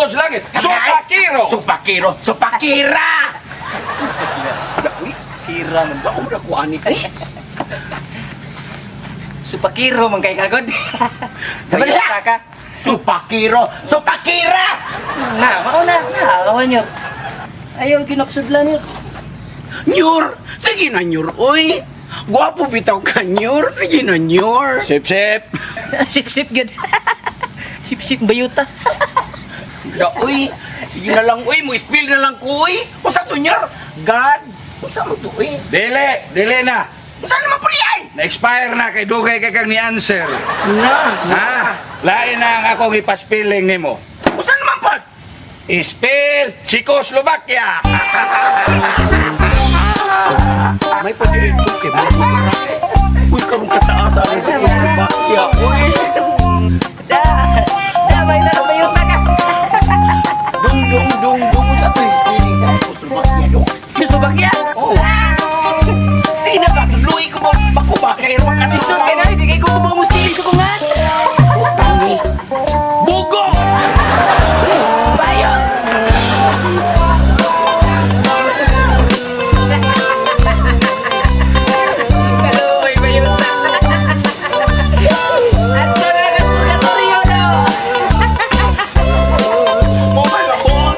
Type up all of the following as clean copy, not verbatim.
Sa langit. Supakiro. Supakiro! Supakira! Uy, Kira man. sa una ko ani ay. Supakiro man kay kagod. Sabi Bayuta ka. Supakiro! Supakira! Na, mao na. Na, awan nyo. Ayaw ginapsudlan nyo. Nyur! Sige na, Nyur, uy! Gwapo bitaw ka, Nyur! Sige na, Nyur! Sip sip. Sip-sip gud. Sip-sip bayuta. Da, uy! Sige na lang, uy! Mo spill na lang ko, uy! Usa to, Nyur! God! Usa mo to, uy! Dili, dili na. Usa naman po ay! Na-expire na kay dugay kay kang ni answer. Na! Ha? Lain na ang akong ipaspilling nimo. Usa naman po! Ispil Czechoslovakia. May pag-iito kay mga. Uy, karong kataas ang sa Slovakia, uy! Da. Da, may na bayuta ka. Dung, dung, dung, dung! Usa to yung spelling sa Czechoslovakia, dung! Slovakia. Oo. Sina ba? Luy ko mo, bako ba? Kay Ruang ka Isod kay na, di kay ko kubo mo stili sa kungan. Tangi. Bugo! Bayot. Kaluoy bayuta. Ato na lang ang purgatorio no. Mo man abot.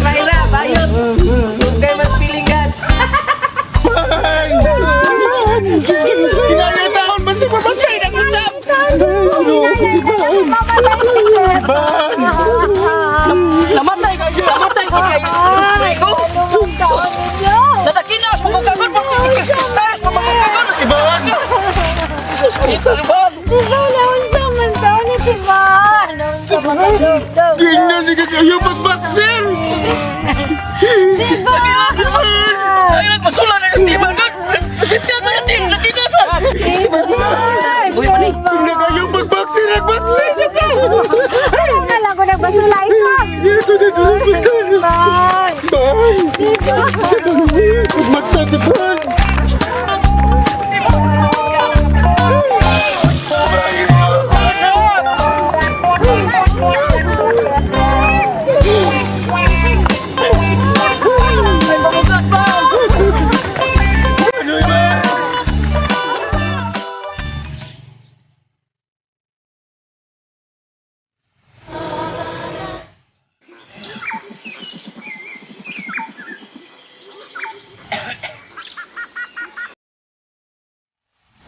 Mahira, bayot. Kay mas feeling God. Kinalitaon ba si Mamatay na usap? Namatay, namatay kay kay ko. Sus. Natakinas mo kung kagon mo exercise mo kung kagon si Ban. Sus, ito Ban. Di ba naunsa man taon ni Tiban? Naunsa man taon? Ganyan ni kayo pagbaksin! Diba? Ay, nagpasula na si Ban. Pasintyan mo yatin, nakinas. Uy, mani. Kayo pagbaksin! Nagbaksin! Ano na lang ko nagbasula ikaw? Tiban. Diba?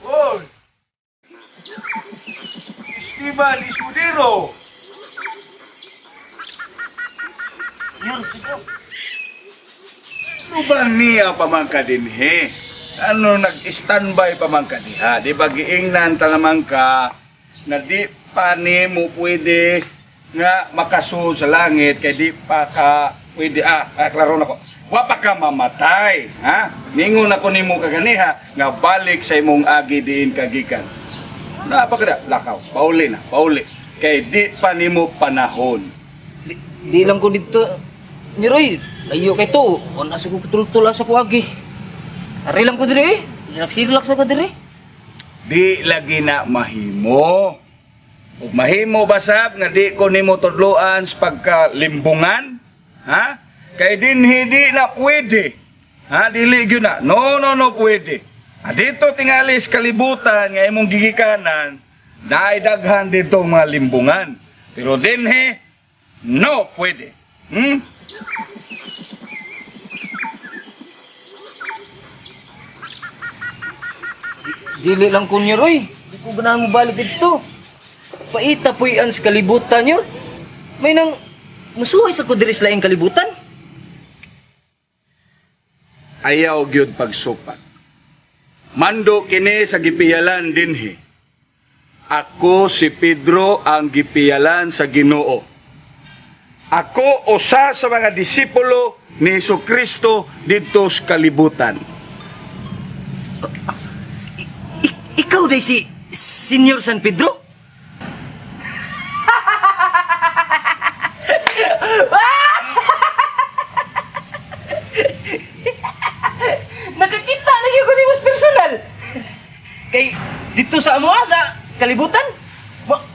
Hoy. Esteban Escudero. Ano ba niya pamangka dinhi? Ano nag-standby pamangka diha? Di ba giingnan talamang ka nga di pa nimo pwede nga makasulod sa langit kay di pa ka pwede klaro na ko. Wa pa ka mamatay, ha? Ningon ako nimo kaganiha nga balik sa imong agi diin kagikan. Na pa kada lakaw, pauli na, pauli. Kay di pa nimo panahon. Di, di lang ko dito. Ni Roy, layo kay to. On asa ko tultul asa ko agi. Ari lang ko diri eh. Nagsilak sa ko diri. Di lagi na mahimo. Ug mahimo ba sab nga di ko nimo tudloan sa pagkalimbungan? Ha? Kay dinhi di na pwede. Ha? Dili gyud na. No, no, no pwede. Ah, dito tingali sa kalibutan nga imong gigikanan, naay daghan dito mga limbungan. Pero dinhi no pwede. Dili lang ko ni Roy. Di ko ganahan mo balik dito. Paita puy-an sa kalibutan yun. May nang musuhay sa ko diri sa laing kalibutan. Ayaw gyud pagsupat. Mando kini sa gipiyalan dinhi. Ako si Pedro ang gipiyalan sa Ginoo. Ako usa sa mga disipulo ni Hesukristo didto sa kalibutan. Ikaw day si Senyor San Pedro? Nakakita lagi ko nimo sa personal. Kay dito sa amoa sa kalibutan,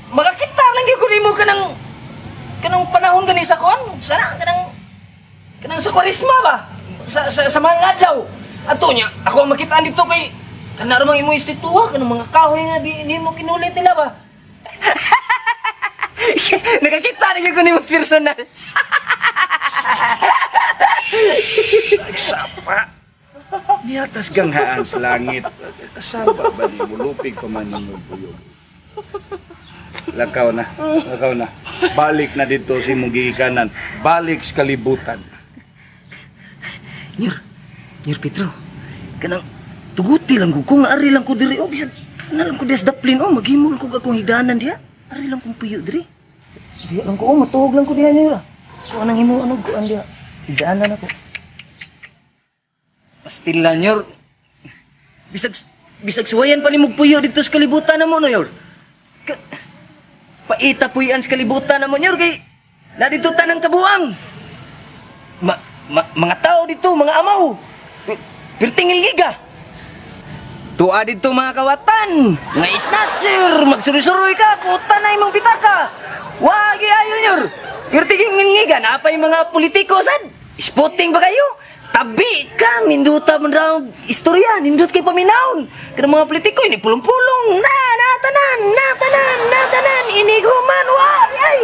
makakita lang gyud ko nimo kanang Kanang panahon gani sa kuan, sana kanang kanang sa Kwaresma ba? Sa mga adlaw. Ato niya, ako ang makitaan dito kay kanang mga imong instituwa, kanang mga kahoy nga di, di mo kinulit nila ba? Nakakita na gyud ko nimo personal. Sapa. Niatas ganghaan sa langit. Kasaba ba ni mulupig pa man ninyo buyog. Lakaw na, lakaw na. Balik na dito sa imong gigikanan. Balik sa kalibutan. Nyor, Nyor Pedro, kanang tuguti lang ko kung ari lang ko diri oh bisag na lang ko des daplin oh maghimol ko akong higdanan diha. Ari lang kong puyo diri. Diha lang ko oh matuog lang ko diha nyor. Ko anang himo ano kuan diha. Higdanan ako. Pastila nyor. Bisag bisag suwayan pa nimo puyo dito sa kalibutan namo no nyor. Ka, paita puyan sa kalibutan namo nyor kay na dito tanang kabuang mga tao dito, mga amaw. Pirting liga. Tuwa dito mga kawatan. Mga snatcher, magsuruy-suruy ka, puta na imong pitaka. Wagi ayo nyor. Pirting liga, napay mga politiko sad. Spotting ba kayo? Tabi ka, ninduta man raw istorya, nindut kay paminawon. Kana mga politiko ini pulong-pulong, na natanan, natanan, natanan, inighuman, wagi ay.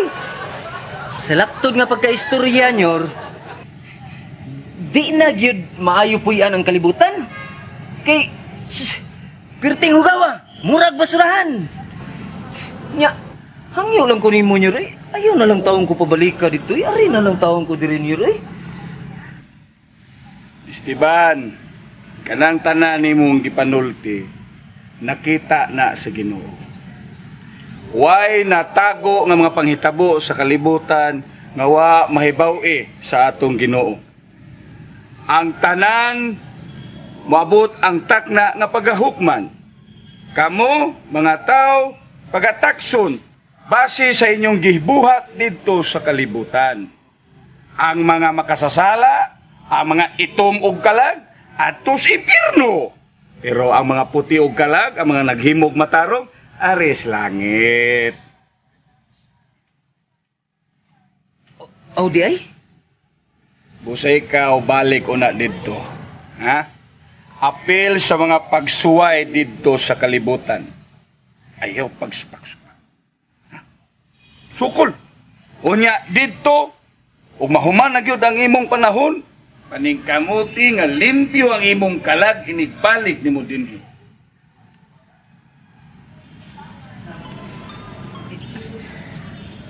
Sa laptod nga pagkaistorya nyor, di na gyud maayo puy-an ang kalibutan. Kay sus, pirting hugawa, murag basurahan. Nya, hangyo lang ko nimo nyor eh. Ayaw na lang taong ko pabalika dito eh. Ari na lang taong ko diri nyor eh. Esteban, kanang tanan nimong gipanulti, nakita na sa Ginoo. Way natago nga mga panghitabo sa kalibutan nga wa mahibaw-i sa atong Ginoo. Ang tanan moabot ang takna nga pagahukman. Kamo, mga tao, pagatakson base sa inyong gibuhat didto sa kalibutan ang mga makasasala, ang mga itom og kalag, adto sa impyerno. Pero ang mga puti og kalag, ang mga naghimog matarong, aris langit. Aw di ay. Busay ka o balik una didto. Ha? Apil sa mga pagsuway didto sa kalibutan. Ayaw pagsupak-supak. Ha? Sukol. Unya didto ug mahuman na gyud ang imong panahon, paningkamuti nga limpyo ang imong kalag inigbalik nimo dinhi.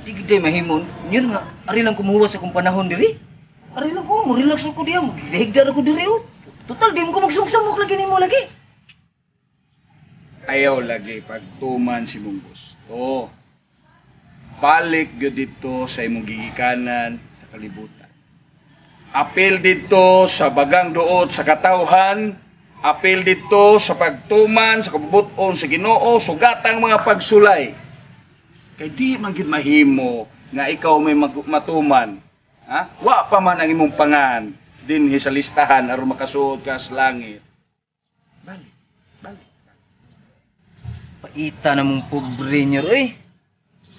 Di gid mahimon. Nyor nga ari lang kumuha sa akong panahon diri. Ari lang ko, mo relax lang ko diya, higda ra ko diri oh. Total di mo ko magsumok-sumok lagi nimo lagi. Ayaw lagi pagtuman si mong gusto. Balik gyud dito sa imong gigikanan sa kalibutan. Apil dito sa bagang duot sa katawhan, apil dito sa pagtuman sa kabubuton sa Ginoo, sugatang mga pagsulay. Kay di man gyud mahimo nga ikaw may matuman. Ha? Wa pa man ang imong pangan dinhi sa listahan aron makasuod ka sa langit. Balik, balik. Paita na mong pobre nyo, eh.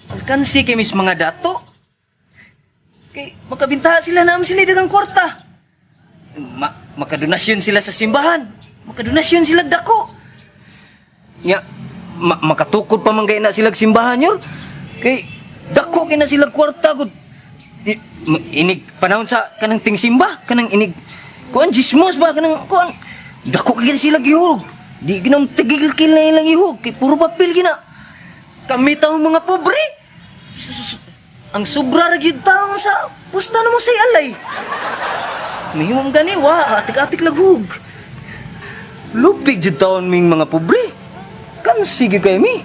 Alkansi kay mis mga dato. Kay makabintaha sila na sila dagang kwarta. Makadonasyon sila sa simbahan. Makadonasyon sila dako. Nya, makatukod pa man kay na sila simbahan nyo. Kay dako kay na sila kwarta gud. Inig panahon sa kanang tingsimba, kanang inig kuan jismos ba kanang kuan dako kay sila gihulog. Di ginong tigil-kil na ilang ihog kay puro papel gina. Kami taong mga pobre. Sus, ang sobra ra gyud taong sa pusta na mo say alay. Mahimong gani wa atik-atik laghug. Lupig jud taon ming mga pobre. Kan sige kay mi.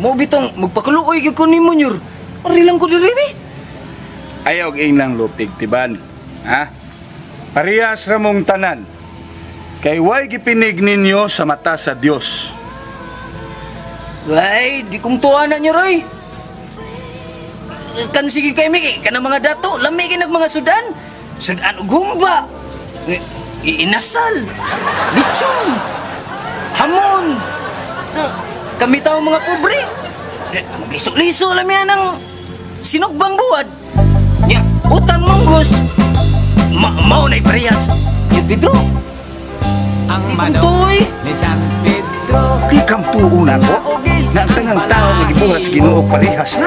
Mo bitong magpakaluoy gyud ko nimo nyor. Ari lang ko diri mi. Ayaw og ingnang lupig tiban. Ha? Parehas ra mong tanan. Kay way gipinig ninyo sa mata sa Dios. Way, di kong tuwa na nyo, Roy. Kan sige kay mi, kay kanang mga dato, lami kay nag mga sudan. Sudan og humba. Inasal. Lechon. Hamon. Kami tao mga pobre. Liso-liso lami ang Sinugbang buwad. Nya, utang munggos. Mao na'y parehas. Yun, Pedro. Ang manok Tuntoy. ni San Pedro. Di kam tuo na ko. Na ang tanang tao nga gibuhat sa Ginoo parehas na.